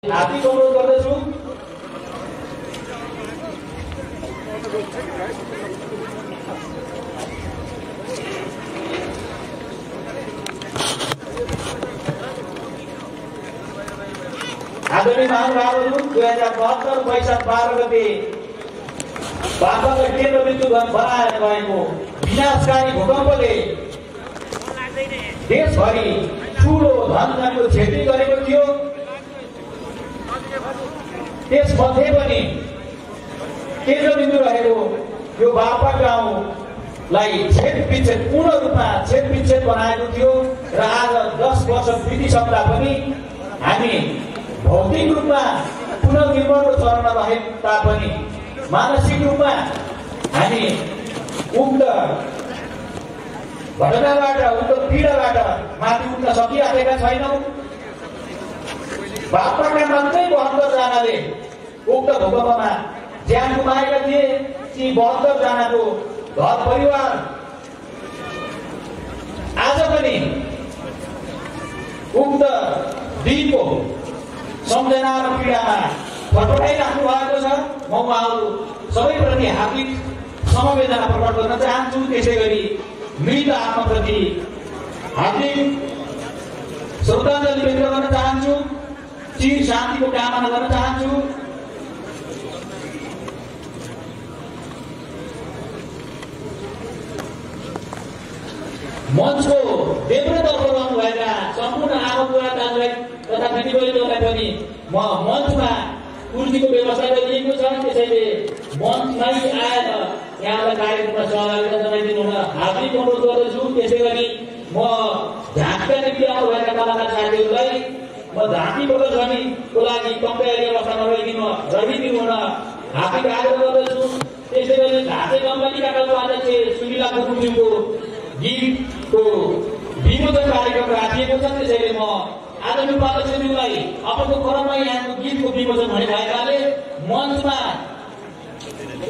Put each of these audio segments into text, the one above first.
हार्दिक अनुरोध गर्दछु आदरणीय महानुभावहरू 2072 वैशाख 12 गते भारतका केन्द्रबिन्दु बनाएर गएको विनाशकारी भूकम्पले देशभरि ठूलो धनजनको क्षति गरेको थियो। त्यसमध्ये पनि केन्द्रबिन्दु रहेको यो बापा गाउँलाई छेदविच्छेद पूर्ण रूपमा छेदविच्छेद बनाएको थियो र आज 10 वर्ष बितिसक्दा पनि हामी भौतिक रूपमा पुनर्निर्माणको चरणमा रहे तापनि मानसिक रूपमा हामी उक्त घटनाबाट उक्त पीडाबाट माथि उठ्न सकिरहेका छैनौँ। बापाका मात्रै 72 जनाले उक्त भूकम्पमा ज्यान गुमाएका थिए। ती 72 जनाको घर परिवार आज पनि उक्त दिनको सम्झना र पीडामा फटफटाइराख्नु भएको छ। म उहाँहरू सबैप्रति हार्दिक समवेदना प्रकट गर्न चाहन्छु। त्यसै गरी मृत आत्माप्रति हार्दिक श्रद्धाञ्जली व्यक्त गर्न चाहन्छु। चिर शान्तिको कामना गर्न चाहन्छु। मञ्चको देब्रेतर्फ रहनुभएका सम्पूर्ण आमाबुवा दाजुभाइ तथा दिदीबहिनीहरूलाई पनि म मञ्चमा कुर्सीको व्यवस्था गरिएको छ। त्यसैले मञ्चमै आएर यहाँलाई कार्यक्रममा सहभागिता जनाइदिनु हुन हार्दिक अनुरोध गर्दछु। त्यसै गरी म झाँकीका निम्ति आउनुभएका कलाकार साथीहरूलाई म झाँकी प्रदर्शनीको लागि कम्पेयरी अवस्थामा रहिदिनु हुन हार्दिक आग्रह गर्दछु। त्यसै गरी झाँसे कम्पनीका कलाध्यक्ष सुनिला गुरुङज्यूको गीतको विमोचन कार्यक्रम राखिएको छ। त्यसैले म आदरणीय उपाध्यक्षज्यूलाई अबको क्रममा यहाँको गीतको विमोचन हुने भएकाले मञ्चमा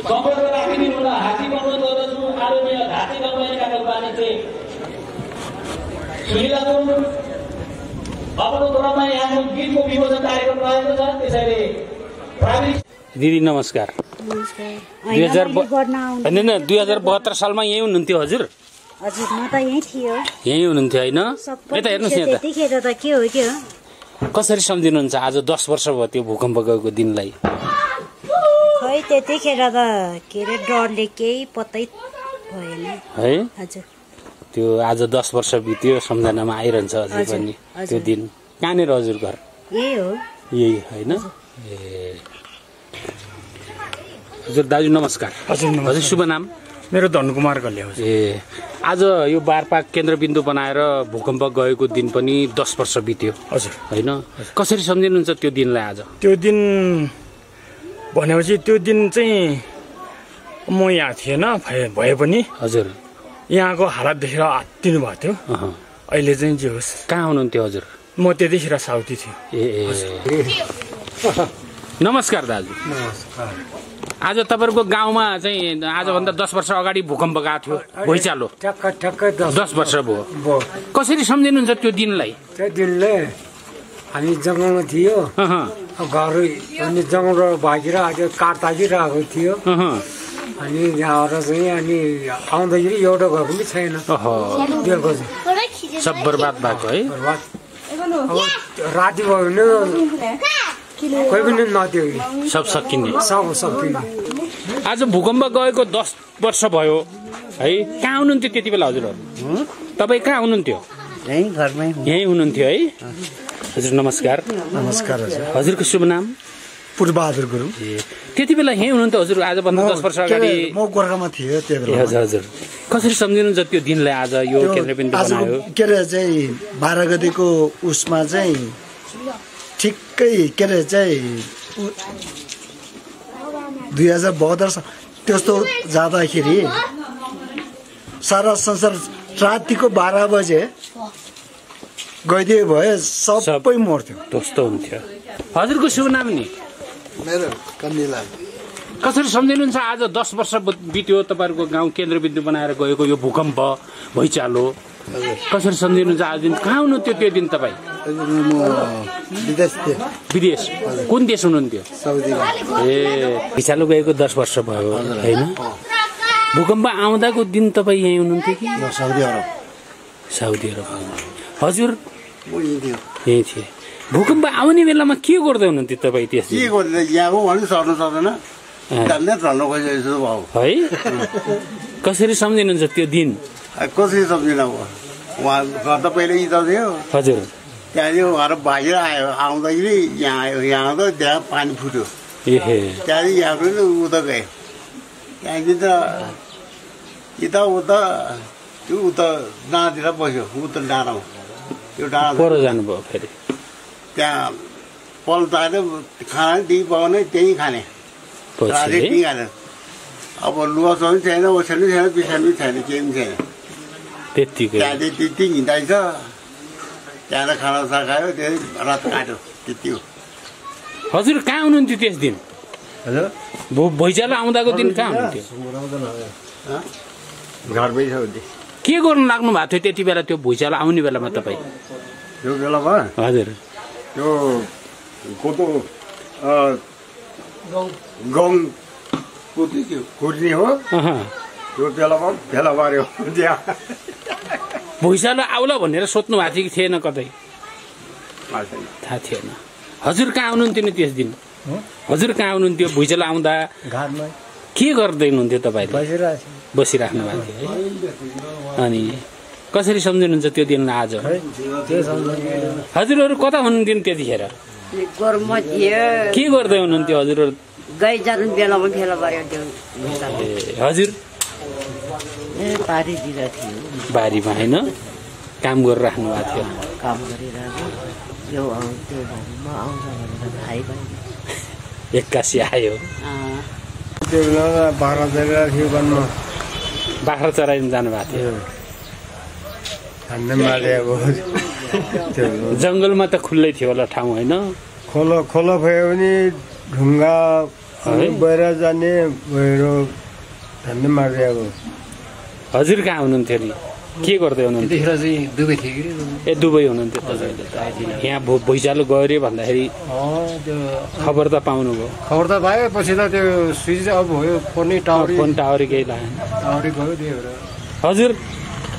सम्पर्क राखिदिनु हुन हार्दिक अनुरोध गर्दछु। आदरणीय झाँसे कम्पनीका कलाध्यक्ष सुनिला गुरुङ अबको क्रममा यहाँको गीतको विमोचन कार्यक्रम रहेको छ। त्यसैले दिदी नमस्कार। 2072 सालमा यही हुनुहुन्थ्यो हजुर? हजुर म त यही थियो। यही हुनुहुन्थ्यो होइन? यता हेर्नुहोस् न। त्यतिखेर त के हो कसरी सम्झिनुहुन्छ आज 10 वर्ष भयो त्यो भूकम्प गएको दिनलाई? खै त्यतिखेर त के अरे डरले केही पत्तै भएन है। हजुर त्यो आज 10 वर्ष बित्यो सम्झनामा आइरहन्छ अझै पनि त्यो दिन। कहाँनिर हजुर घर? यही हो। यही होइन? ए हजुर दाजु नमस्कार। हजुर शुभ नाम? मेरो धनकुमार कल्ले हो। ए आज यो बारपाक केन्द्रबिन्दु बनाएर भूकम्प गएको दिन पनि 10 वर्ष बित्यो हजुर होइन? कसरी सम्झिनुहुन्छ त्यो दिनलाई आज? त्यो दिन भनेपछि त्यो दिन चाहिँ म यहाँ थिएन भए पनि हजुर यहाँको हालत देखेर आत्तिनु भएको थियो। अहिले चाहिँ जे होस्। कहाँ हुनुहुन्थ्यो हजुर? म त्यतिखेर साउथी थियो। ए नमस्कार दाजु। नमस्कार। आज तपाईँहरूको गाउँमा चाहिँ आजभन्दा 10 वर्ष अगाडि भूकम्प गएको थियो भुइँचालो। ठ्याक्कै 10 वर्ष भयो। कसरी सम्झिनुहुन्छ त्यो दिनलाई? त्यो दिनले हामी जङ्गलमा थियो। घर अनि जङ्गलबाट भागेर आज काठ ताकिरहेको थियो। अनि यहाँबाट चाहिँ अनि आउँदाखेरि एउटा घर पनि छैन। बेलुका चाहिँ सब बर्बाद भएको है? बर्बाद। अब राति भयो भने कोही पनि नथ्यो। सब सकिने। सब सकिने। आज भूकम्प गएको 10 वर्ष भयो है। कहाँ हुनुहुन्थ्यो त्यति बेला हजुरहरू? तपाईँ कहाँ हुनुहुन्थ्यो? यही हुनुहुन्थ्यो है? हजुर नमस्कार। नमस्कार हजुर। हजुरको शुभ नाम? पूर्वबहादुर गुरुङ। त्यति बेला यही हुनुहुन्थ्यो हजुर? आजभन्दा 10 वर्ष अगाडि म गोर्खामा थिएँ त्यो बेला। हजुर हजुर। कसरी सम्झिनुहुन्छ त्यो दिनलाई आज यो केन्द्रबिन्दु बनायो? के अरे चाहिँ 12 गतेको उसमा चाहिँ ठिक्कै के अरे चाहिँ 2072 त्यस्तो जाँदाखेरि सारा संसार रातिको 12 बजे गइदिए भए सबै मर्थ्यो। त्यस्तो हुन्थ्यो। हजुरको शुभ नाम नि? मेरो कन्दिलाल। कसरी सम्झिनुहुन्छ आज 10 वर्ष बित्यो तपाईँहरूको गाउँ केन्द्रबिन्दु बनाएर गएको यो भूकम्प भुइँचालो? कसरी सम्झिनुहुन्छ आज दिन? कहाँ हुनुहुन्थ्यो त्यो दिन तपाईँ? विदेश कुन देश हुनुहुन्थ्यो ए भिसालो गएको 10 वर्ष भयो हैन भूकम्प आउँदाको दिन तपाईँ यहीँ हुनुहुन्थ्यो कि साउदी अरब हजुर यही थिए भूकम्प आउने बेलामा के गर्दै हुनुहुन्थ्यो तपाईँ त्यस के गर्दै यहाँको भन्नु सर्नु सक्दैन है कसरी सम्झिनुहुन्छ त्यो दिन कसरी सम्झिन उहाँ घर त पहिला इदो थियो हजुर त्यहाँदेखि उहाँहरू बाहिर आयो आउँदाखेरि यहाँ आयो यहाँ त त्यहाँ पानी फुट्यो त्यहाँदेखि यहाँ पनि उता गयो त्यहाँदेखि त यताउता त्यो उता डाँडातिर बस्यो उता डाँडामा त्यो डाँडा पर जानुभयो फेरि त्यहाँ पल्टाएर खाना त्यहीँ पकाउने त्यहीँ खाने राति त्यहीँ खाने अब लुगा पनि छैन ओछ्यान पनि छैन पिछान पनि छैन केही पनि छैन त्यतिकै त्यहाँदेखि त्यति हिँडाइछ त्यहाँ खाना सा खायो त्यही रात काट्यो त्यति हो हजुर कहाँ हुनुहुन्थ्यो त्यस दिन भुइँचालो आउँदाको दिन कहाँ हुनुहुन्थ्यो घरमै छ के गर्नु लाग्नु भएको थियो त्यति बेला त्यो भुइँचालो आउने बेलामा तपाईँ त्यो बेलामा हजुर त्यो कोदो गहुँ कुट्ने हो त्यो बेलामा भेला पार्यो त्यहाँ भुइँचालो आउला भनेर सोध्नु भएको थियो कि थिएन कतै थाहा थिएन हजुर कहाँ हुनुहुन्थ्यो नि त्यस दिन हजुर कहाँ हुनुहुन्थ्यो भुइँचालो आउँदा के गर्दै हुनुहुन्थ्यो तपाईँ बसिराख्नु भएको थियो है अनि कसरी सम्झिनुहुन्छ त्यो दिन आज हजुरहरू कता हुनुहुन्थ्यो त्यतिखेर के गर्दै हुनुहुन्थ्यो हजुरहरू हजुर बारीमा होइन काम गरिराख्नु भएको थियो काम गरिरहेको एक्कासी आयो त्यो बेला बाख्रा चराइनु जानुभएको थियो जङ्गलमा त खुल्लै थियो होला ठाउँ होइन खोला भयो भने ढुङ्गा बहिर जाने भैरो धन्ने मारिदिएको हजुर कहाँ हुनुहुन्थ्यो नि के गर्दै हुनुहुन्थ्यो ए दुबई हुनुहुन्थ्यो यहाँ भुइँचालो गयो अरे भन्दाखेरि खबर त पाउनुभयो खबर त पायो पछि त त्यो स्विच अफ भयो फोन टावर केही लाग्यो टावरै गयो त्यही भएर हजुर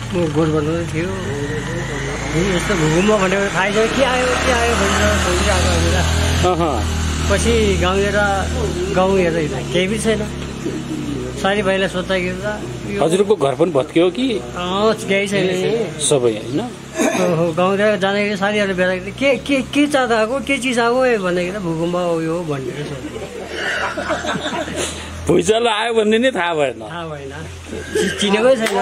म गोठबाट थियो यस्तो भूकम्प भनेर थाहै छैन के आयो भनेर सोचिरहेको पछि गाउँ हेर्दा केही पनि छैन सारी भाइलाई सोद्धाखेरि त हजुरको घर पनि भत्कियो कि केही छैन सबै होइन गाउँतिर जाँदाखेरि साथीहरूले भेट्दाखेरि के चाहँदा आएको के चिज आएको भन्दाखेरि भूकम्प उयो भनेर भुइँचालो आयो भन्ने नै थाहा भएन चिनेकै छैन